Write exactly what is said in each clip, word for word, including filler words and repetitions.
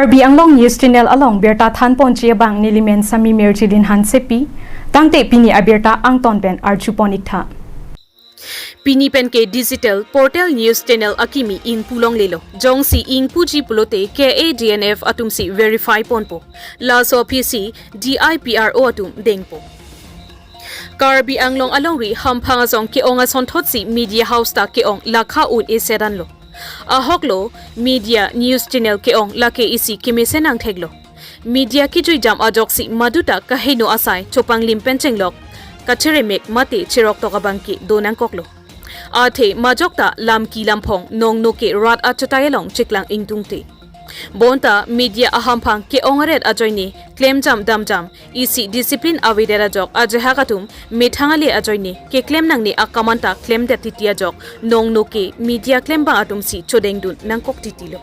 Karbi Anglong News Channel along birta thanponji abang nelimen Sami Merjilin Hansepi, tangte pini abirta angton pen arjupon iktha. Pini pen ke digital portal news channel akimi ingpu longlelo. Jongsi ingpuji pulote K A D N F atumsi verify ponpo. Laso aphisi D I P R O atum dengpo. Karbi Anglong alongri hamphang asong ke-ong asonthotsi media house ta ke-ong lakha un-e sedanlo. Ahoklo media news channel ke-ong lake isi kemesen angtheklo. Media kijuijam ajoksi maduta kaheno asai chopanglim pen chenglok, kacheremek mate cheroktok abang ke do nangkoklo. Athe majok ta lamki lamphong nongno ke rat achotai along chiklang ingtungte. Bonta media ahamphang ke-ong aret ajoine klemjam damjam isi discipline avedet ajok ajahak atum methang ale ajoine keklem nangne akamanta klemdet titi ajok nongno ke media klembang atumsi chodengdun nangkok titilo.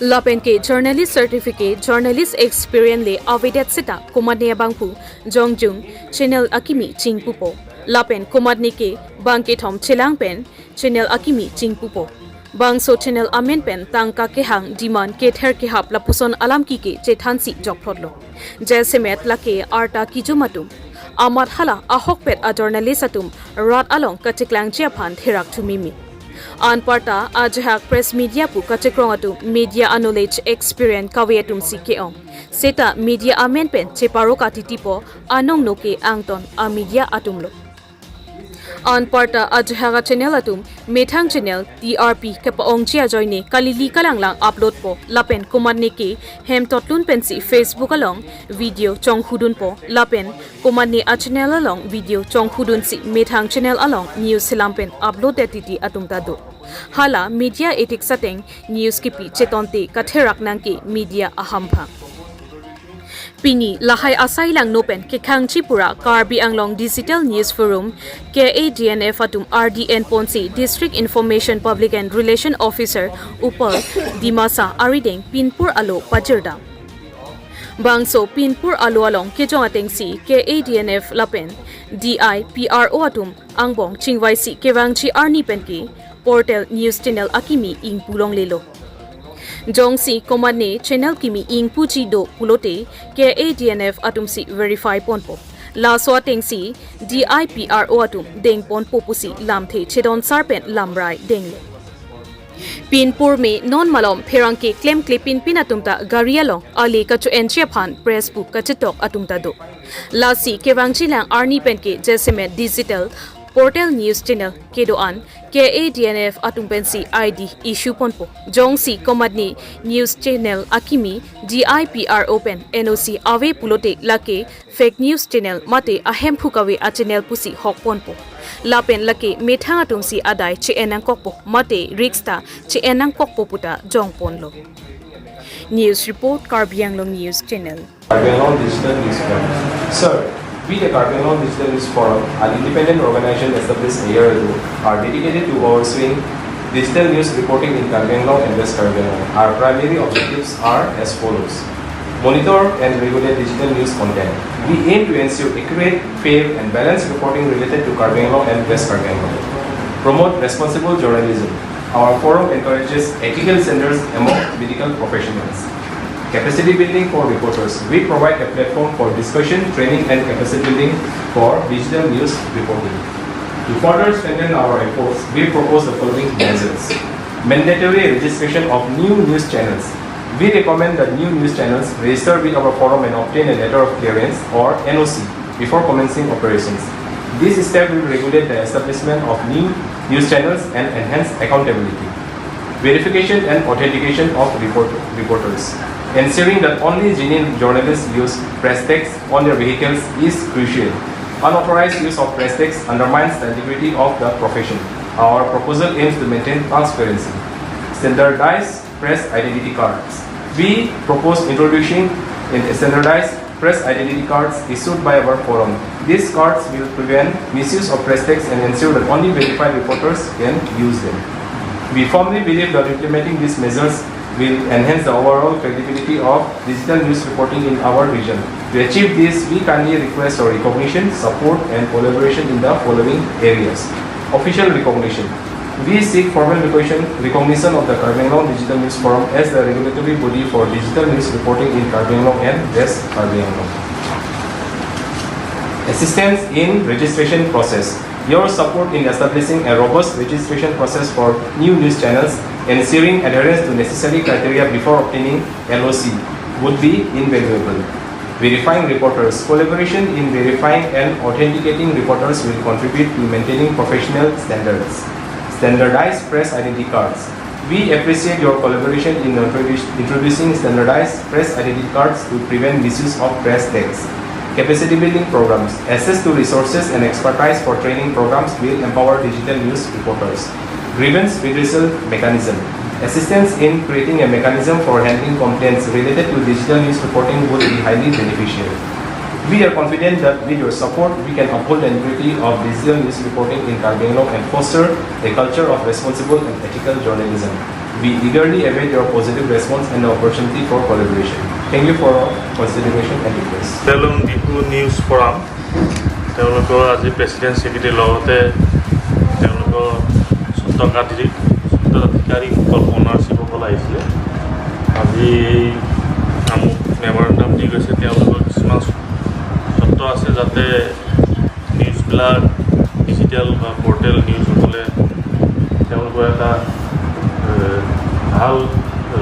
Lapen ke journalist certificate, journalist experience le avedet seta komatne abangphu jongjung channel akimi chingpupo. Lapen komatne ke bangkethom chelang pen channel akimi chingpupo. Bangso channel amen pen tangka kehang demand kether kehap lapuson alam kike chethansi jokphlotlo. Jasemet lake arta kijum atum. Amat hala ahokpet a journalist atum rat along kacheklangji aphan therak thumimi. Anparta ajahak press media pu kachekrong atum media a knowledge experience kave atumsi ke-ong. Seta media amen pen cheparo katitipo anongno ke angton a media atumlo. Anparta ajahak a channel atum methang channel T R P kepa-ongji ajoine kalili kalanglang upload po lapen komatne ke hem totlun pensi Facebook along video chonghudunpo lapen komatne a channel along video chonghudunsi methang channel along news selam pen upload det titi atum ta do. Hala media ethics ateng news kipi chetonte katherak nangke media ahamphang. Pini lahai asai langno pen kekhangji pura Karbi Anglong Digital News Forum K A D N F atum R D N ponsi District Information Public and Relation Officer Upper Dimasa arideng pinpur alo pajirdam. Bangso pinpur alo along kejong atengsi K A D N F lapen D I P R O atum angbong chingvaisi kevangji arni penke portal news channel akimi ingpu longlelo. Jongsi komatne channel kimi ingpuji do pulote K A D N F atumsi verify ponpo. Laso atengsi D I P R O atum dengponpo pusi lamthe chedonsar pen lamrai dengle. Pinpur me non malom pherangke klemkle pinpin atum ta gari along ale kacho-enji aphan press pu kachetok atum ta do. Lasi kevangji lang arni penke jasemet digital portal news channel kedo-an K A D N F atum pensi I D issue ponpo. Jongsi komatne news channel akimi D I P R O pen N O C ave pulote lake fake news channel mate ahemphu kave a channel pusi hok ponpo. Lapen lake methang atumsi adai che-en nangkokpo mate risk ta che-en nangkokpo puta jongponlo. News report, Karbi Anglong News Channel. Karbi Anglong Digital News Forum. Sir, we the Karbi Anglong Digital News Forum, an independent organization established a year ago, are dedicated to overseeing digital news reporting in Karbi Anglong and West Karbi Anglong. Our primary objectives are as follows. Monitor and regulate digital news content. We aim to ensure accurate, fair and balanced reporting related to Karbi Anglong and West Karbi Anglong. Promote responsible journalism. Our forum encourages ethical standards among medical professionals. Capacity building for reporters. We provide a platform for discussion, training and capacity building for digital news reporting. To further strengthen our efforts, we propose the following measures. Mandatory registration of new news channels. We recommend that new news channels register with our forum and obtain a letter of clearance or N O C before commencing operations. This step will regulate the establishment of new news channels and enhance accountability. Verification and authentication of report, reporters. Ensuring that only genuine journalists use press tags on their vehicles is crucial. Unauthorized use of press tags undermines the integrity of the profession. Our proposal aims to maintain transparency. Standardized press identity cards. We propose introducing a standardized press identity cards issued by our forum. These cards will prevent misuse of press tags and ensure that only verified reporters can use them. We firmly believe that implementing these measures will enhance the overall credibility of digital news reporting in our region. To achieve this, we kindly request for recognition, support, and collaboration in the following areas. Official recognition. We seek formal recognition, recognition of the Karbi Anglong Digital News Forum as the regulatory body for digital news reporting in Karbi Anglong and West Karbi Anglong. Assistance in registration process. Your support in establishing a robust registration process for new news channels, ensuring adherence to necessary criteria before obtaining L O C, would be invaluable. Verifying reporters. Collaboration in verifying and authenticating reporters will contribute to maintaining professional standards. Standardized press identity cards. We appreciate your collaboration in introduce- introducing standardized press identity cards to prevent misuse of press tags. Capacity building programs. Access to resources and expertise for training programs will empower digital news reporters. Grievance redressal mechanism. Assistance in creating a mechanism for handling complaints related to digital news reporting would be highly beneficial. We are confident that with your support, we can uphold the integrity of digital news reporting in Karbi Anglong and foster a culture of responsible and ethical journalism. We eagerly await your positive response and the opportunity for collaboration. Thank you for your consideration and request. Karbi Anglong Bihu News Forum, তেওঁলোকৰ আজি প্ৰেচিডেণ্ট ছেক্ৰেটাৰীৰ লগতে তেওঁলোকৰ স্বত্বাধিকাৰী, স্বত্বাধিকাৰীসকল, অনাৰশ্বিপসকল আহিছিলে। আজি এই আমুক মেমৰেণ্ডাম দি গৈছে, তেওঁলোকৰ কিছুমান চৰ্ত আছে যাতে নিউজবিলাক ডিজিটেল বা পৰ্টেল নিউজসকলে তেওঁলোকৰ এটা, এ, ভাল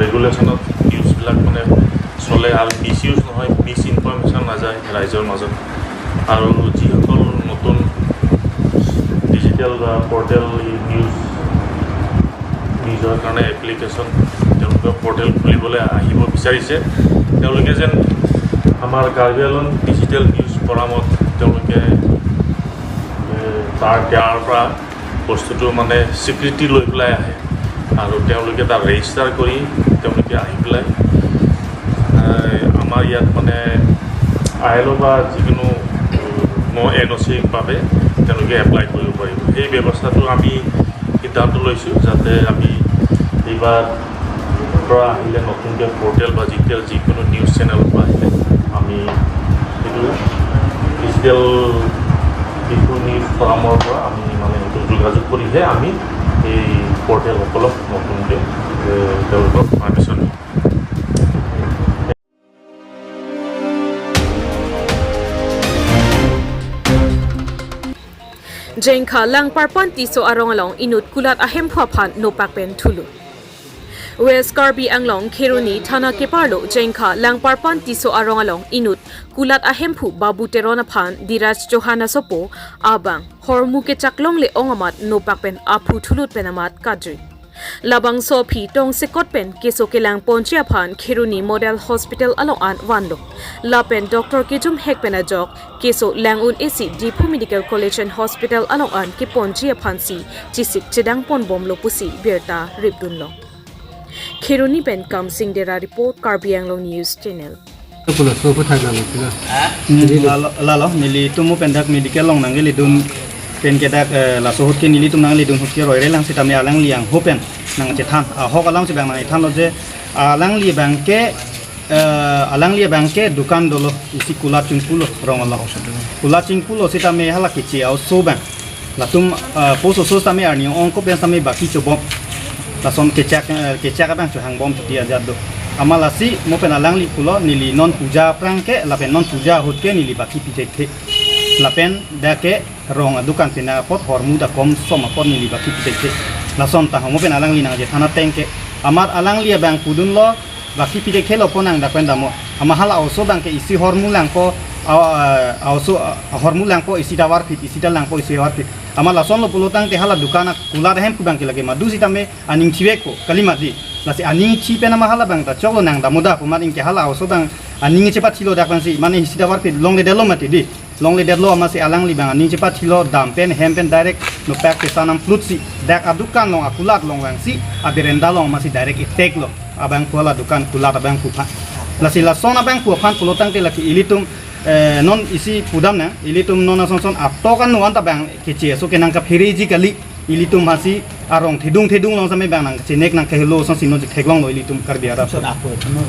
ৰেগুলেশ্যনত নিউজবিলাক মানে চলে আৰু মিছ ইউজ নহয়, মিছ ইনফৰমেশ্যন নাযায় ৰাইজৰ মাজত। আৰু যিসকল নতুন ডিজিটেল বা পৰ্টেল নিউজ, নিজৰ কাৰণে এপ্লিকেশ্যন, তেওঁলোকে পৰ্টেল খুলিবলৈ আহিব বিচাৰিছে, তেওঁলোকে যেন আমাৰ কাৰ্বি আংলং ডিজিটেল নিউজ ফৰামত তেওঁলোকে, এ, তাৰ, তাৰ পৰা বস্তুটো মানে স্বীকৃতি লৈ পেলাই আহে আৰু তেওঁলোকে তাত ৰেজিষ্টাৰ কৰি তেওঁলোকে আহি পেলাই, এ, আমাৰ ইয়াত মানে আই এল অ' বা যিকোনো, উম, এন অ' চিৰ বাবে তেওঁলোকে এপ্লাই কৰিব পাৰিব। সেই ব্যৱস্থাটো আমি সিদ্ধান্ত লৈছোঁ যাতে আমি এইবাৰ পৰা আহিলে নতুনকৈ পৰ্টেল বা ডিজিটেল যিকোনো নিউজ চেনেলৰ পৰা আহিলে আমি সেইটো ডিজিটেল বিহু নিউজ ফৰামৰ পৰা আমি মানে সেইটো যোগাযোগ কৰিহে আমি এই পৰ্টেলসকলক নতুনকৈ, এ, তেওঁলোকক পাৰ্মিশ্যন দিম। Jengkha Langparpan Tisso arong along inut kulat ahemphu aphan nopak pen thulu. West Karbi Anglong Kheroni thana keparlo Jengkha Langparpan Tisso arong along inut kulat ahemphu Babu Teron aphan Diraj Johan asopo abang hormu kechak longle-ong amat nopak pen aphu thulut pen amat kadri. Labangso aphi tongsekot pen keso kelang ponji aphan Kheroni Model Hospital along an vanlo. Lapen doctor kejum hek pen ajok keso lang un-esi Diphu Medical College and Hospital along an keponji aphansi chesik chedang ponbomlo pusi birta ripdunlo. Kheroni pen Kamsing Dera report, Karbi Anglong News Channel. Pulo, so ko thak lalo, sila. Ha? Hmm, lalo, lalo, nelitum mo pen dak medical along nangkelidun pen ke dak, eh, laso ahut ke nelitum nangkelidun ahut ke roirelang sitame alangli angho pen nangchethan. Ahok alam si bang nangchethanlo je, alangli abang ke, eh, alangli abang ke dukan dolo, isi kulat chingpulo rong along. Kulat chingpulo sitame hala keche a-oso abang. Latum, eh, post oso sitame arni ongkok pen sitame baki chobom. Lason kechak, eh, kechak abang chohangbom titi ajat do. Amat lasi mo pen alangli pulo neli non puja aphrang ke, lapen non puja ahut ke neli baki pithekthe. Lapen dak ke rong adukan tina apot hormu dakom som apot neli baki pithekthe. Lason ta mo pen alangli nangchethan ateng ke. Amat alangli abang pudunlo baki pithekthelo pon nang dak pen damo. Amat hala a-oso abang ke isi hormu langpo, a, a, a-oso, a, hormu langpo isi tovar phit, isi ta langpo isi tovar phit. Amat lasonlo pulotangte hala dukan akulat ahemphu abang ke lake madu sitame aning chivekpo, kali mati. Lasi aning chi pen amat hala abang ta choklo nang damo da pu amat ingke hala a-oso abang aning chepathilo dak abang si, mane isi tovar phit longledetlo mati di. Longledetlo amatsi alangli abang aning chepathilo dam pen hem pen direct nopak kesan amplut si dak adukan along akulat along vangsi aberenda along amatsi direct attack lo abangphu hala dukan kulat abangphu aphan. Lasi lason abangphu aphan pulotangte lake ilitum, eh, non isi pudam nang, ilitum non asonson atok anu anta abang keche a-oso ke nangkaphereji kali. Ilitum hasi arong thedung thedung along sitame abang nangchenek nangkehelo asonsi non chetheklonglo ilitum Karbi arat. Son apo, no?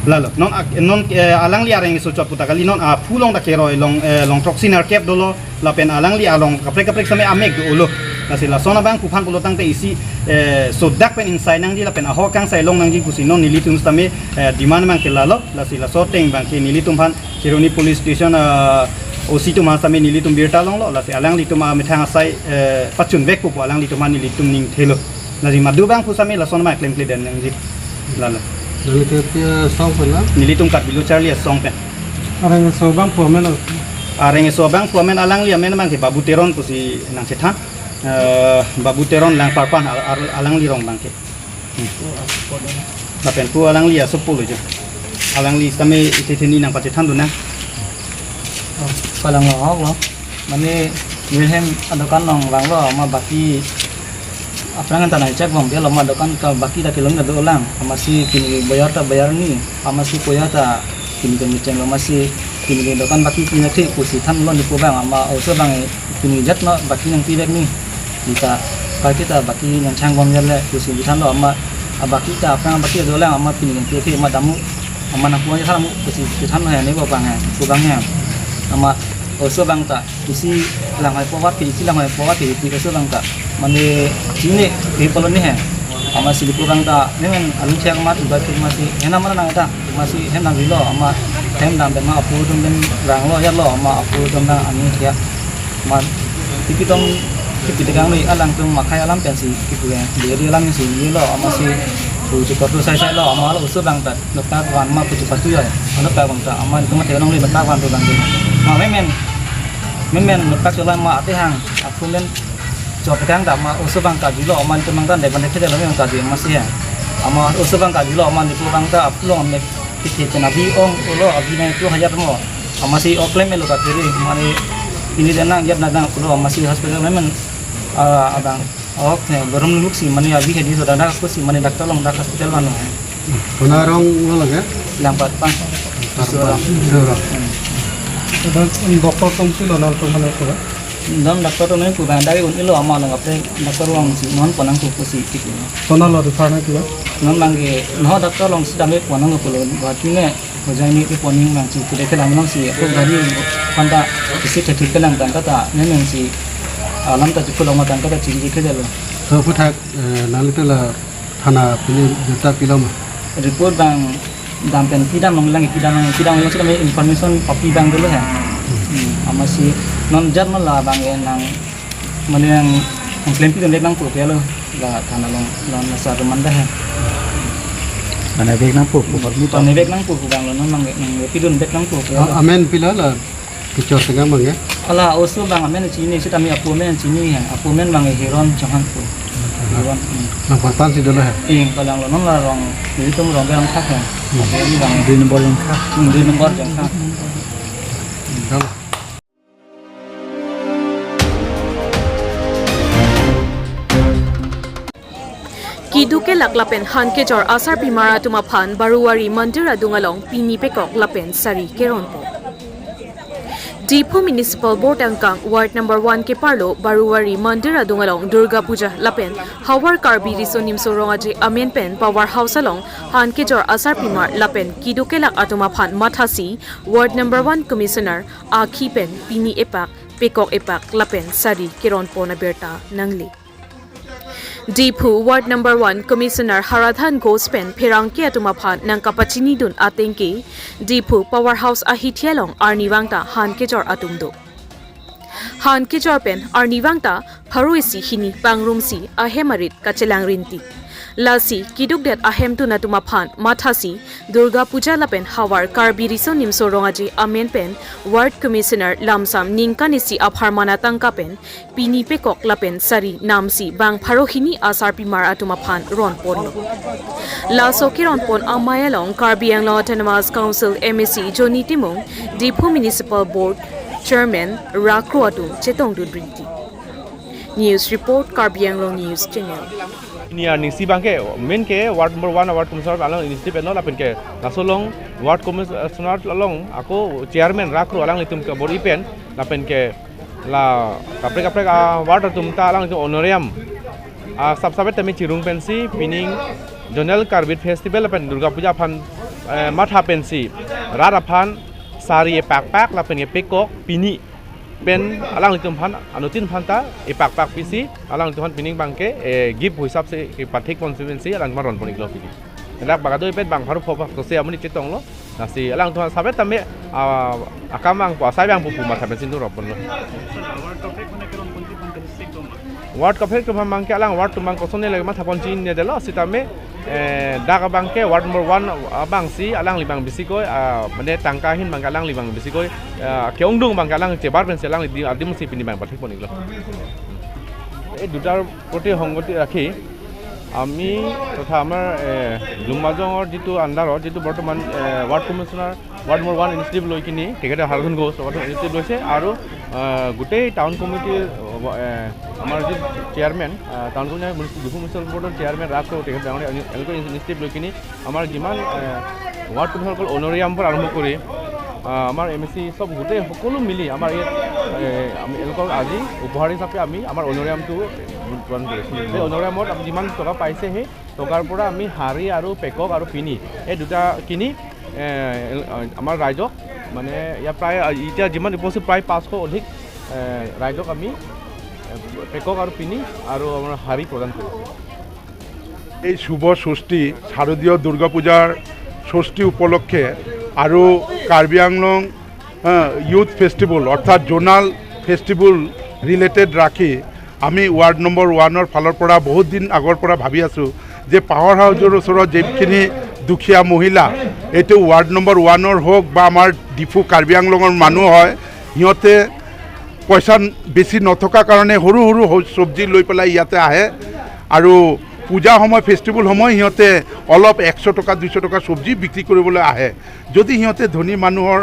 Lalo, non ak-, non, eh, alangli areng iso chot puta kali, non aphu along ta keroi along, eh, along throksi nerkep dolo, lapen alangli along kaprek kaprek sitame amek dolo. Lasi lason abangphu aphan pulo tangte isi, eh, sodak pen ingsai nangji lapen ahok kangsai long nangji pusi non nelitum sitame, eh, demand abangke lalo. Lasi laso ateng abangke nelitum aphan Kheroni Police Station, eh, O C atum aphan sitame nelitum birta longlo, lasi alanglitum amethang asai, eh, pachunvekpo pu alanglitum aphan nelitum ningthelo. Lasi madu abangphu sitame lason ma klemkle den nangji. Lalo. Nangli ke pi asong pen la? Nelitum Karbi Lo Charli Asong pen. Areng iso abangphu amen lo? Areng iso abangphu amen, alangli amen abangke Babu Teron pusi nangchethan. Eh, Babu Teron Langparpan al-, al-, alangli rong abangke. Hmm. Lapen pu alangli asopo lo jo. Alangli sitame isi theni nangpachethan dun nang. Oh, kalanglo ahok lo. Mane neli hem adokan along vanglo, amat baki aphrang ta nangchekbom, dia lo amat dokan ta baki ta kelong ta dolang. Amatsi pini bayar ta bayar ni, amatsi koya ta pini kami chenglo, amatsi pini dokan baki pini thik pusi thanlo nelipu abang, amat oso abang pini jat ma baki nangpivek ni. Neta kaki ta baki nangchangbom jat le pusi thanlo, amat abaki ta aphrang baki dolang, amat pini nangpivek amat damu, amat nangpu than damu pusi thanlo he, nelipu abang he, pu abang he. Amat oso abang ta isi langhoi po vat ke, isi langhoi po vat ke, isi oso abang ta. Mane chini ke pulo ni he. Amatsi nelipu abang ta, nemen alun siang mat udah ke amatsi. Hena mana nang ta, amatsi hem nangvilo, amat hem dam pen ma aphu atum pen ranglo, jatlo, amat aphu atum ta ani siak. Amat tipi atum, tipi tegang ni alangtum makhai alam pensi, tipi yang, dia dia alam si, ni lo, amatsi, tu cukup tu sai sai lo, amat lo oso abang ta. Dokta van ma puchu patu ya. Dokta van ta amat itu mati orang le dokta van tu bang. Ma memen. Memen dokta chola ma ate hang. Aku men chot kang ta ma oso abang kajilo amat itu mang tan dek ban dek kejalo memang kaji amatsi ya. Amat oso abang kajilo amat itu bang ta aphu along me. Kiki kena bi ong ulo abi na itu hajat mo. Amatsi oklem elo katiri mane ini denang jat nadang ulo amatsi hospital memen. Ah, abang. Ok, borom luk si mane abi hedi so dada ko si mane doctor along dak hospital mano. Kona arong lo lage? Langparpan. Langparpan. Isu arong. Isu arong. Hmm. Doktor atum si lo nangtum hana ko? Non doctor atum nangtum bang dai un ilo amat along kaprek doctor along si non ponang ko si tiki. Kona lo refer nangji? Non bangke non doctor along si dame ponang ko lo, bati ne Hojai ni ipo ning nang si, kude kelang nang si, ako gari kanta isi thekthek kelang tangka ta, ne nang si, alam ta chikul ma tangka ta chingki ke jalo. So puthak, eh, nangli te la thana pini birta pilo ma? Report bang dam pen pidam long lang, pidam long, pidam long si kami information papi bang dulu ya. Hmm, amatsi non jat ma la bang nang Mane nang, nang klempi dun vek nangpo ke lo, la thana along, along nasa roman dah. Mane vek nangpo, po permit. Mane vek nangpo, po bang lo, nang, nang, nang klempi dun vek nangpo ke lo. Ah, amen pilo la, kechor tengah bang ya? Ala oso bang amen chini, sitame aphu amen chini ya, aphu amen bang Heron Chauhan po. Heron, hmm. Langparpan si dolo ya? Ing, kalanglo non la rong, jadi tum rong berang thak ya. Hmm. Jadi bang. Dui nombor Jangkha. Hmm, dui nombor Jangkha. Dolo. Keduk kelak lapen han kejor asarpimar atum aphan Baruwari Mandir adung along pini pekok lapen sari keronpo. Diphu Municipal Board angkang Ward number one keparlo Baruwari Mandir adung along Durga Puja lapen Hawar Karbi Riso Nimso Rong Aje amen pen Power House along han kejor asarpimar lapen keduk kelak atum aphan mathasi Ward number one Commissioner akhi pen pini epak, pekok epak lapen sari keronpon abirta nangle. Diphu Ward number one Commissioner Haradhan Ghosh pen pherangke atum aphan nangkapachinidun ateng ke Diphu Power House ahithi along arnivang ta han kejor atum do. Han kejor pen arnivang ta pharo isi hini pangrumsi ahem arit kachelang rinti. Lasi kedukdet ahemtun atum aphan mathasi Durga Puja lapen Hawar Karbi Riso Nimso Rong Aje amen pen Ward Commissioner lamsam ningkan isi apharman atangka pen pini pekok lapen sari namsi bang pharo hini asarpimar atum aphan ronponlo. Laso keronpon amei along Karbi Anglong Autonomous Council M A C Johnny Timung, Diphu Municipal Board Chairman Rakro atum chetongdun rinti. News report, Karbi Anglong News Channel. Ini arnisi bangke, main ke ward number one, ward commissioner along initiative eno lapen ke, laso along ward commissioner along ako chairman Rakro alanglitum kebor-i pen, lapen ke la kaprek kaprek a ward atum ta alanglitum honorarium a sap sapet tame chirung pensi pining Zonal Karbi Festival lapen Durga Puja aphan eh, matha pensi rat aphan sari epakpak lapen epekok pini pen alanglitum aphan anuttin aphan ta epakpak pisi alanglitum aphan pining abangke, eh, gift hisap si kepathik pon si pensi alangtum ron pon iklo pini. Ladak bang kadokave bang pharo pho bak to se amonit chetonglo. Lasi alangtum aphan sabet tame, ah, akam abang po asai abang po pu matha pensi dun ron ponlo. Ward coverage atum abangke alang ward atum abang kosonne lagi matha pon chinine detlo sitame, eh, dak abangke ward number one abangsi alangli abang bisikoi, ah, mane tangka ahin abangke alangli abang bisikoi, ah, ke-ongdung abangke alang chebar pensi alangli di adim si pini abang pathik pon iklo. এই দুটাৰ প্ৰতি সংগতি ৰাখি আমি তথা আমাৰ, এ, লুম্বাজঙৰ যিটো আণ্ডাৰত যিটো বৰ্তমান, এ, ward commissioner ward number one initiative লৈ কিনি তেখেতে হাৰধন ঘোষ তেখেতে ইনিচিয়েটিভ লৈছে আৰু, আহ, গোটেই টাউন কমিটিৰ, আহ, আমাৰ যি চেয়াৰমেন, আহ, টাউন কমিটি মিউনিচি-, ডিফু মিউনিচিপেল বৰ্ডৰ চেয়াৰমেন ৰাজখোৱা তেখেত ডাঙৰীয়া এনে-, এনেকৈ ইনিচিয়েটিভ লৈ কিনি আমাৰ যিমান, আহ, ৱাৰ্ড কমিশ্যনাৰসকল অনাৰিয়ামৰ পৰা আৰম্ভ কৰি, আহ, আমাৰ এম এ চি চব গোটেই সকলো মিলি আমাৰ ইয়াত, এ, আমি এওঁলোকক আজি উপহাৰ হিচাপে আমি আমাৰ অনাৰিয়ামটো প্ৰদান কৰিছোঁ। সেই অনাৰিয়ামত আমি যিমান টকা পাইছে সেই টকাৰ পৰা আমি শাৰী আৰু পেকক আৰু পিনি এই দুটা কিনি, এ, এ, আমাৰ ৰাইজক মানে ইয়াত প্ৰায়, আ, এতিয়া যিমান উপস্থিত প্ৰায় পাঁচশ অধিক, এ, ৰাইজক আমি, এ, পেকক আৰু পিনি আৰু আমাৰ শাৰী প্ৰদান কৰিছোঁ। এই শুভ ষষ্ঠী, শাৰদীয় দুৰ্গা পূজাৰ ষষ্ঠী উপলক্ষে আৰু কাৰ্বি আংলং, আ, ইউথ ফেষ্টিভেল অৰ্থাৎ জ'নাল ফেষ্টিভেল ৰিলেটেড ৰাখি আমি ৱাৰ্ড নম্বৰ ওৱানৰ ফালৰ পৰা বহুত দিন আগৰ পৰা ভাবি আছোঁ যে পাৱাৰ হাউচৰ ওচৰত যিখিনি দুখীয়া মহিলা, এইটো ৱাৰ্ড নম্বৰ ওৱানৰ হওক বা আমাৰ ডিফু কাৰ্বি আংলঙৰ মানুহ হয়, সিহঁতে পইচা বেছি নথকা কাৰণে সৰু সৰু হ-, চব্জি লৈ পেলাই ইয়াতে আহে আৰু পূজা সময়, ফেষ্টিভেল সময় সিহঁতে অলপ একশ টকা, দুইশ টকা চব্জি বিক্ৰী কৰিবলৈ আহে। যদি সিহঁতে ধনী মানুহৰ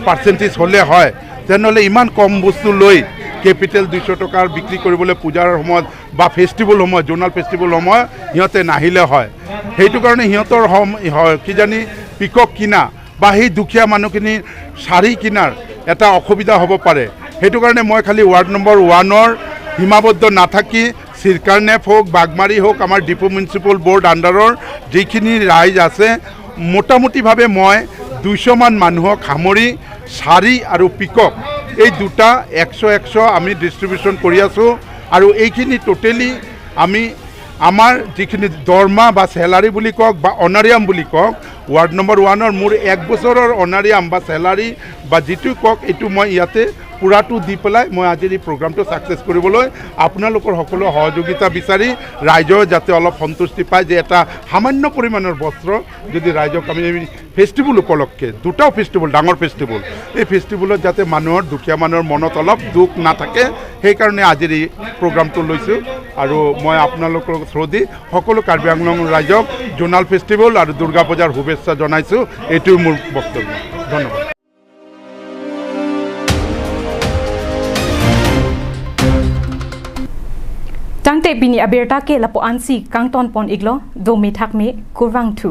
পাৰ্চেণ্টেজ হ'লে হয়, তেনেহ'লে ইমান কম বস্তু লৈ কেপিটেল দুইশ টকাৰ বিক্ৰী কৰিবলৈ পূজাৰ সময়ত বা ফেষ্টিভেল সময়ত, জ'নাল ফেষ্টিভেল সময়ত সিহঁতে নাহিলে হয়। সেইটো কাৰণে সিহঁতৰ সম-, হয়, কিজানি পিকক কিনা বা সেই দুখীয়া মানুহখিনিৰ শাৰী কিনাৰ এটা অসুবিধা হ'ব পাৰে। সেইটো কাৰণে মই খালি ৱাৰ্ড নম্বৰ ওৱানৰ সীমাবদ্ধ নাথাকি চিলকাৰ্নেপ হওক, বাগমাৰী হওক, আমাৰ ডিফু মিউনিচিপেল বৰ্ড আণ্ডাৰৰ যিখিনি ৰাইজ আছে, মোটামুটিভাৱে মই দুইশ মান মানুহক সামৰি শাৰী আৰু পিকক এই দুটা একশ একশ আমি ডিষ্ট্ৰিবিউশ্যন কৰি আছোঁ। আৰু এইখিনি টোটেলি আমি আমাৰ যিখিনি দৰমহা বা চেলাৰী বুলি কওক বা অনাৰিয়াম বুলি কওক, ৱাৰ্ড নম্বৰ ওৱানৰ মোৰ এক বছৰৰ অনাৰিয়াম বা চেলাৰী বা যিটো কওক, এইটো মই ইয়াতে পূৰাটো দি পেলাই মই আজিৰ এই প্ৰগ্ৰামটো ছাকচেছ কৰিবলৈ আপোনালোকৰ সকলো সহযোগিতা বিচাৰি ৰাইজৰ যাতে অলপ সন্তুষ্টি পায় যে এটা সামান্য পৰিমাণৰ বস্ত্ৰ যদি ৰাইজক আমি এই ফেষ্টিভেল উপলক্ষে, দুটাও ফেষ্টিভেল, ডাঙৰ ফেষ্টিভেল, এই ফেষ্টিভেলত যাতে মানুহৰ, দুখীয়া মানুহৰ মনত অলপ দুখ নাথাকে, সেইকাৰণে আজিৰ এই প্ৰগ্ৰামটো লৈছোঁ। আৰু মই আপোনালোকৰ থ্ৰুদি সকলো কাৰ্বি আংলং ৰাইজক জ'নাল ফেষ্টিভেল আৰু দুৰ্গা পূজাৰ শুভেচ্ছা জনাইছোঁ। এইটোৱেই মোৰ বক্তব্য। ধন্যবাদ। Tangte pini abirta ke lapu-ansi kangton pon iklo, dome thakme, kurvangthu.